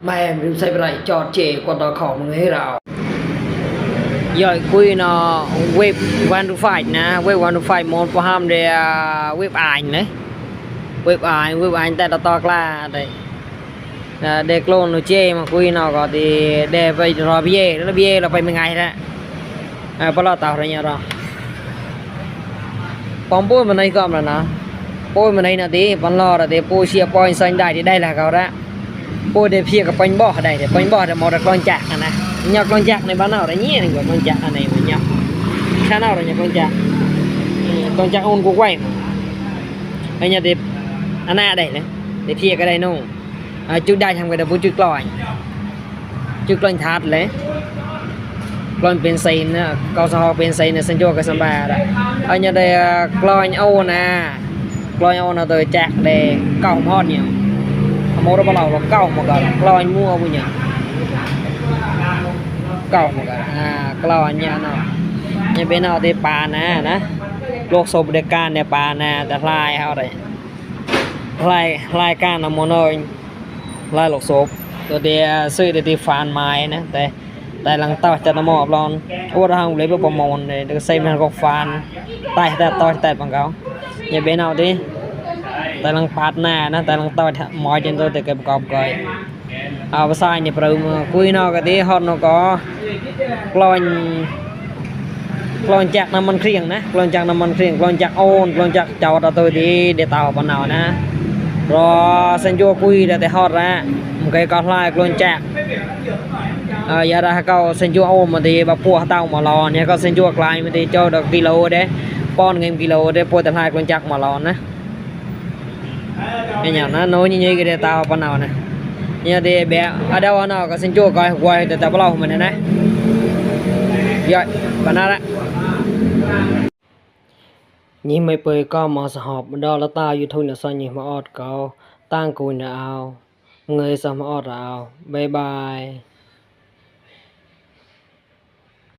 Mẹ em say lại cho chê qua tao khổมึงให้เราย่อยคุยเนาะเว็บวันดูไฟนะเว็บวันดูไฟมอนพอห้ามเดเว็บอ่านนะเว็บอ่านแต่ตอกล้าได้เด็กโลนเจมาคุยเนาะก็ดีเดไปรอพี่แล้วพี่เราไปเป็นไงละพอเราตาวอะไรเนี่ยเราปอมปุ้ยมันในก็มันนะปุ้ยมันในนะดิปันรอละดิปุ้ยเชียร์ปอยสันได้ที่ได้ละเขาละปุ้ยเดพี่กับปันบ่อได้เดปันบ่อเดมอดกลอนจักนะnhặt con chạc này bán nào đấy nhỉ này con chạc này mà nhặt khá nào rồi nhặt con chạc ôn của quay đây nhặt thì anh đây này để thiệt cái đây nô chú đây thằng cái đó bố chú cloin thắt lấy cloin pencil nữa cao sao pencil này xin cho cái samba đó ở nhà đây cloin ôn là từ chạc để còng hot nhiều mua đó bao lâu là còng mà cả cloin mua bao nhiêu cậu clau anh nha nó như bên nào thì bà nè lột sụp để can để bà nè để lai hao đấy lai can là một nơi lai lột sụp rồi để xây để phản mài nè tại lăng tao cho nó mọp lon ô ra hàng lấy bộ môn để được xây mình gọc phản tại tại bằng cáo như bên nào thì tại lăng phạt nè tại lăng tao mọi trên tôi để kẹp cọp rồiภาษาเนี่ยประมาณคุยนอกกันที่ฮอตนก็กลอนจากน้ำมันเครื่องนะกลอนจากน้ำมันเครื่องกลอนจากโอนกลอนจากเจ้าตัวที่เดตาปนาวนะรอเซนโยคุยแต่ฮอตแล้วมันก็กลายกลอนจากยาดาเขาเซนโยโอมาที่แบบปัวเต้ามาลอนเนี่ยก็เซนโยกลายมาที่เจ้าดอกกิโลเด้ป้อนเงินกิโลเด้ปัวแต่ลายกลอนจากมาลอนนะอย่างนั้นโน้ยยี่ก็เดตาปนาวนะเนี่ยเดี๋ยวแบบada warnaก็เส้นโจ้ก็ไว้แต่เปล่ามันนะย่อยปานนั้นละนี่ไม่เปยก็มาสหอบดอลตาอยู่ทุนละซอนนี่มาออดเกาตั้งกูนเอาเงยสมาออดเอาบ๊ายบาย